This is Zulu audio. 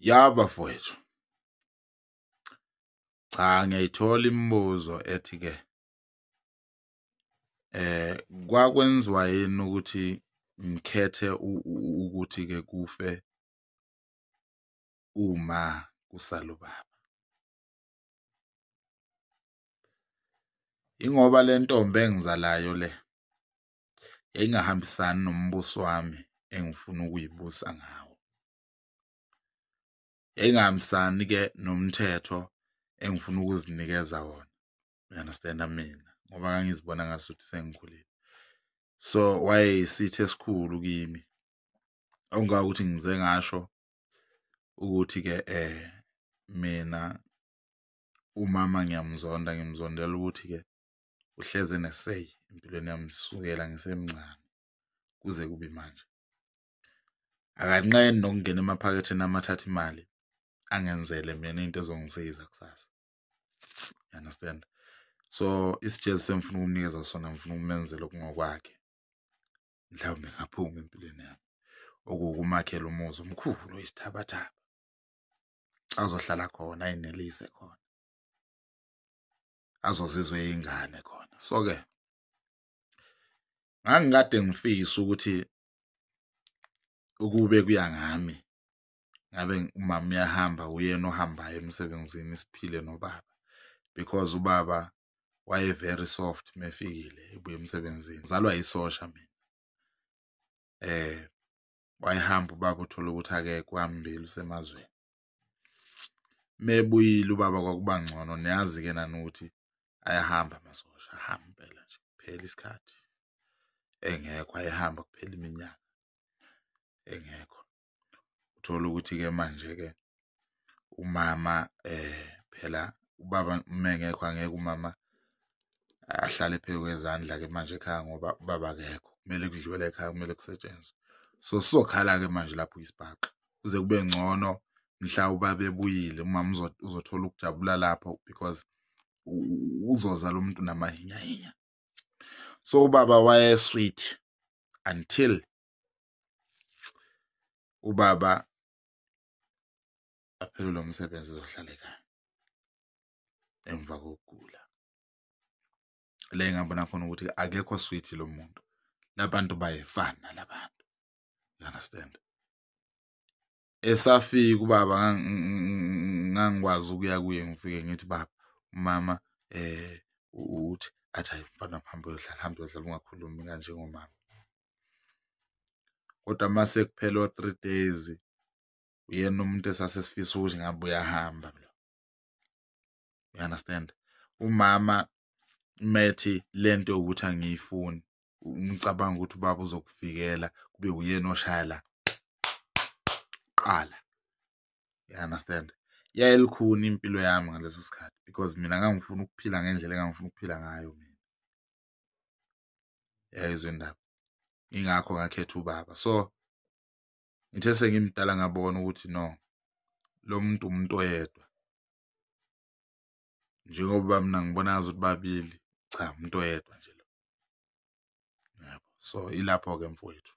Ya bafowethu, cha ngiyayithola imibuzo ethi-ke kwakwenziwa yini ukuthi ngikhethe ukuthi-ke kufe uma kusala ubaba. Ingoba le ntombi engizalayo le yayingahambisani nombuso wami engifuna ukuyibusa ngawo. Yayingahambisani-ke nomthetho engifuna ukuzinikeza wona. You understand mina? Ngoba ngangizibona ngasuthi sengikhulile. So wayeyisitha esikhulu kimi. Okungakuthi ngize ngasho ukuthi-ke mina umama ngiyamzonda, ngimzondela ukuthi-ke uhleze neseyi empilweni yami sukela ngisemncane kuze kube manje. Akanqeni nokungena emaphaketheni amathatha imali angenzele mina into ezongisiza kusasa. You understand? So isijeziso engifuna ukumnikeza sona ngifuna ukumenzela okungokwakhe. Mhlawumbe ngaphuma empilweni yami. Okuwukumakhela umuzi omkhulu oyisithabathaba. Azohlala khona ayinelise khona. Azozizwa eyingane khona. So-ke ngangikade ngifisa ukuthi ukube kuya ngami ngabe umama uyahamba uyena ohambayo emsebenzini siphile nobaba, because ubaba waye very soft mefikile ebuya emsebenzini. Ngizalwa yisosha mina. Wayehamba ubaba uthola ukuthi akekho uhambile usemazweni. Mebuyile ubaba kwakuba ngcono, niyazi-ke nani ukuthi ayahamba amasosha, ahamba impela nje kuphela isikhathi engekho, ayehamba kuphela iminyaka engekho. Uthola ukuthi-ke manje-ke umama phela ubaba uma engekho angeke umama ahlale phezu kwezandla-ke manje ekhaya ngoba ubaba akekho, kumele kudliwe la ekhaya, kumele kusetshenzwe. So sizokhala-ke manje lapho isibhaxu kuze kube ngcono mhla ubaba ebuyile, umama uzothola ukujabula lapho because uzoza lo muntu namahinyahinya. So ubaba waye sweet until ubaba aphelelwe umsebenzi ezohlala ekhaya emva kokugula. Le ngabona khona ukuthi akekho sweet lo muntu, labantu bayefana labantu, you understand? Esafika ubaba ngangikwazi ukuya kuye ngifike ngithi baba umama uthi athi hayi mfana hamba uyodlala, hamba uyodlala ungakhulumi kanje ngomama. Kodwa mase kuphela o-3 days uyena umuntu esasesifisa ukuthi ngabe uyahamba lo. You understand? Umama methi lento yokuthi angiyifuni, ngicabanga ukuthi ubaba uzokuvikela kube uyena oshaya la qala. You understand? Yayilikhuni impilo yami ngaleso sikhathi because mina ngangifuna ukuphila ngendlela engangifuna ukuphila ngayo mina. Yayizwa indaba. Ingakho ngakhetha ubaba. So ngithe sengimdala ngabona ukuthi no, lo muntu umuntu oyedwa. Njengoba mina ngibona ngazuthi babili, cha umuntu oyedwa nje lo. Yebo. So ilapho ke mfowethu.